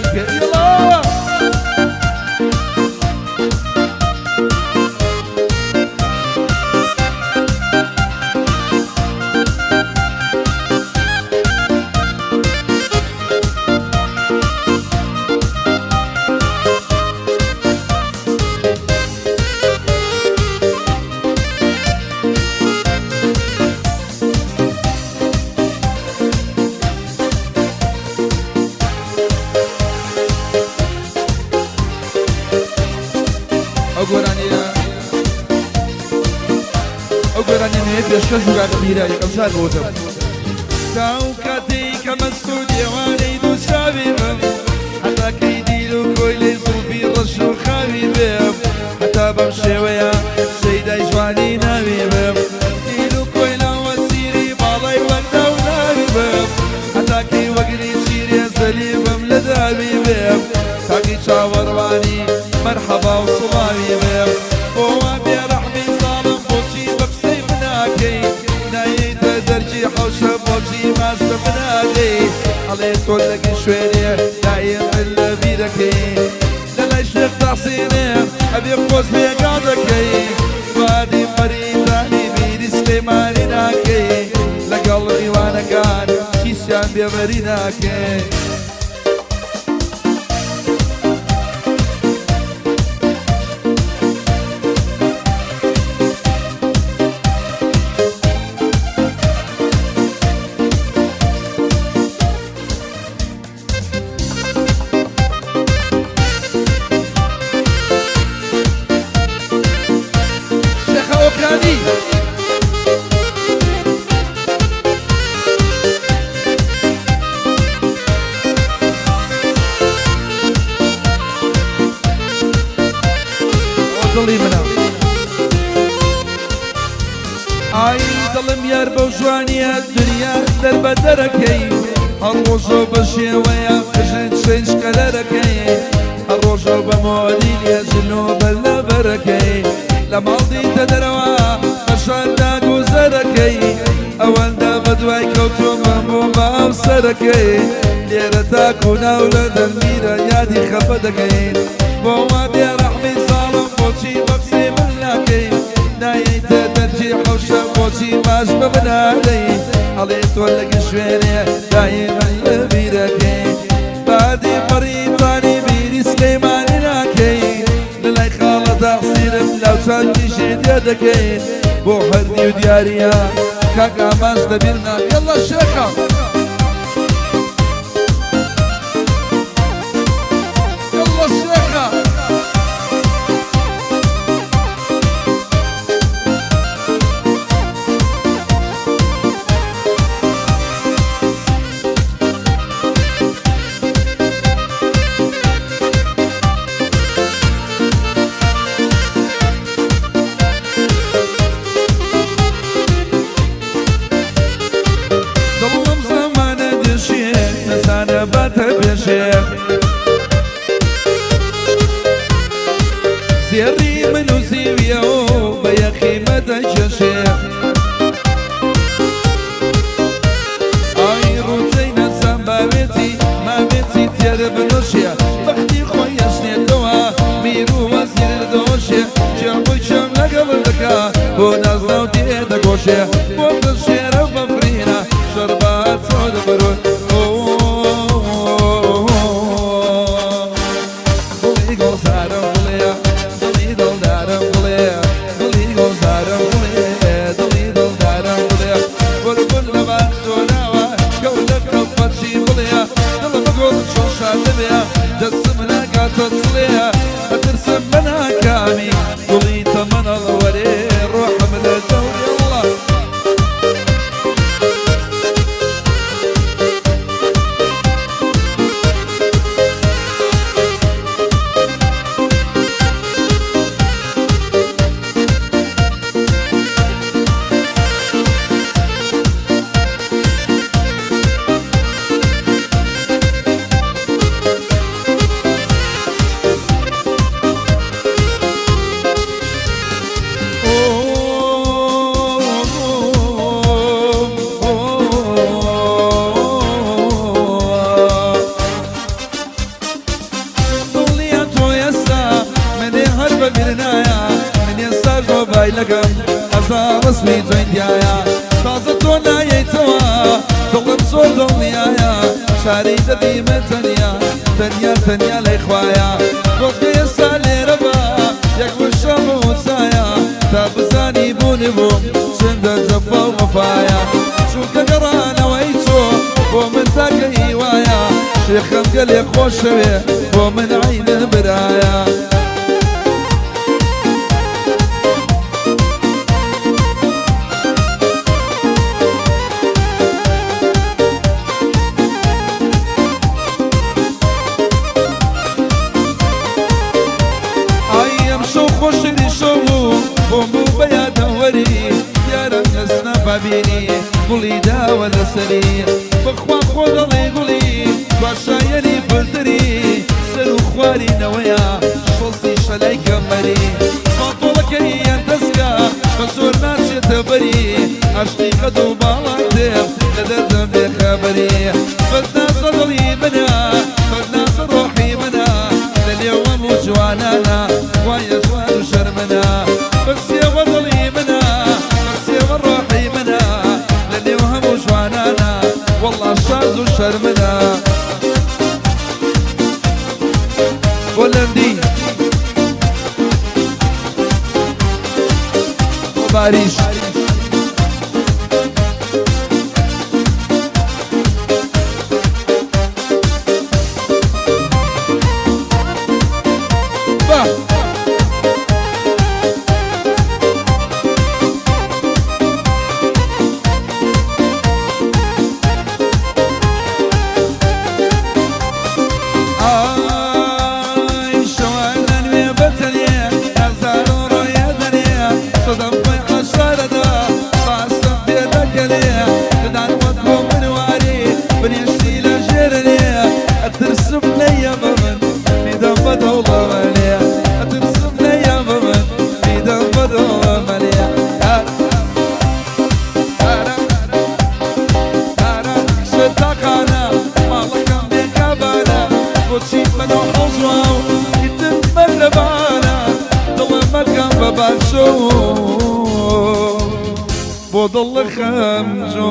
دەلکە یەڵا. ئەو گۆرانیە ئەو گۆرانیە نوێ پێشکەش بوو کاکە میرا یەکەم جار بۆ وتم. تا ئەو کاتەی کە مەست و دێوانەی دوو چاوی بم، هەتا کەی دیل و کۆیلەی زوڵفی ڕەش و خاوی بم، هەتا بەم شێوەیە شەیدای جوانی ناوی بم، دیل و کۆیلە وەسیری باڵای وەک داو ناوی بم، هەتا کەی وەک نێچیرێ زەلیل بم لە داوی بم، تاقی چاوەڕوانی مەرحەبا و سڵاوی بم، بۆ وا بێ ڕەحمی زاڵم بۆچی بە قسەی مناکەی، نایەیتە دەرکی حەوشە بۆچی ماچ بە منادەی، ئەڵێ تۆ لە گشت شوێنێ دایم من لە بیرەکەی، لە لای شێخ تەحسینێ ئەبێ خۆش بێگا دەکەی، وادی مەریتانی بیری سلێمانی ناکەی، لەگەڵ میوانەکان هیچیان بێبەری ناکەی. شێخە ئۆکرانی. ئەوە دڵی منە. ئای دڵم یار بەو جوانیە دنیا دەربەدەرەکەی هەر ڕۆژەو بە شێوەیە قژت شەیش کەلەرەکەی هەر ڕۆژەو بە مۆدیلە جل و بەر لەبەرەکەی لە ماڵ دیتە دەرەوە بە شاردا گوزەرەکەی ئەوەندە بە دوای کەوتوومە بۆ بە هاوسەرەکەی لێرە تاکو ناو لە دەمبیرە یادی خەفە دەکەین بۆ وا بێ ڕەحمی زاڵم بۆچی بە قسەی من ناکەی نایەیتە دەرکی حەوشە بۆچی ماچ بە منادەی ئەڵێ تۆ لە گشت شوێنێ دایمەن لە بیرەکەی بادی بەڕیتانی بیری سلەیمانی ناکەی لە لای خاڵە تەحسینم لاوچاکیشی لێ دەکەی بۆ هەردی و دیاریە کاک ئامانج لەبیر ناکەی یەڵا شێخە. یەڵا شێخە. دڵم زەمانە دشێ نەزانە باتە پێشێ زێڕی من و زیویە و بە یەخی مەدەکێشێ ئای ڕووتەی نەزان باوێتی ماوێتی تێر بنوشێ بەختی خۆی ئەشنێتەوە میر و وەزیر دۆشێ کێم بۆی کێم لەگەڵ دەکا بۆ نازناو تێ دەگۆشێ بۆ شێرە بەفرینە شەربات زۆر بەرۆ دڵی گوڵزارم بڵێ دڵی دڵدارم بڵێ دڵی گوڵزارم بڵێ دڵی دڵدارم بڵێ بولبول لە باخ زۆراوە گەو لە کەڵپەچی بڵێ دڵم گوڵ چۆن شاد دەبێ دەستم ناگاتە چڵێ ئەترسم بە ناکامی گوڵی تەمەن هەڵوەرێ ڕۆحم لە دەوری ئەڵڵا. مۆبایلەکەم هەزار ڕەسمی جوین تیایە تازە تۆ نایەیتەوە دڵم زۆر دڵنیایە شاری دەبی من تەنیا تەنیا تەنیا لای خوایە خۆزگە ئێستا لێرە بە یەک وشە بوسایە تا بزانی بوونی بووم چەندە جەفا و وەفایە چونکە گەڕانەوەی تۆ بۆ من تاکە هیوایە شێخم گەلێ خۆشەوێ بۆ من عەینە برایە. ئای ئەمشەو خۆشترین شەو بوو بۆم بوو بە یادەوەری دیارە کەس نەبابینی گوڵی داوە لەسەری بەخوا خۆ دەڵێ گوڵی کوا شایەنی فلتری سەر و خواری نەوەیە شەستی شەلای کەمەری پانتۆڵەکەی یان تەسکە بە زۆر ناچێتە بەری عەشقی قەد و باڵای تێم لە دەردم بێ خەبەری بەس نازە دڵی منە بەس نازە ڕۆحی منە لە نێو هەموو جوانانە خوایە جوان و شەرمنە بەس ئێوە دڵی منە بەس ئێوە ڕۆحی منە لە نێو هەموو جوانانە وەڵا شاز و شەرمنە. بۆ لەندی بۆ باریش. با. ئای شەوان لە نوێ بەتەنێ هەزار و ڕۆیە دەنێ سەدەم خۆی حەشارەدا باسم پێ دەکەنێ ددان وەکو منواری بنێشتی لە ژێرەنێ ئەترسم نەیە بە من بیدەم بە دەوڵەمەنێ ئەترسم نەیە بە من بیدەم بە دەوڵەمەنێ کچە تاقانە ماڵەکەم بێ کابانە بۆچی مەنۆ حەوزواو ئیتر مەلەبانە دڵم مەکەم بە باشۆ بۆ دڵ خەم جۆ.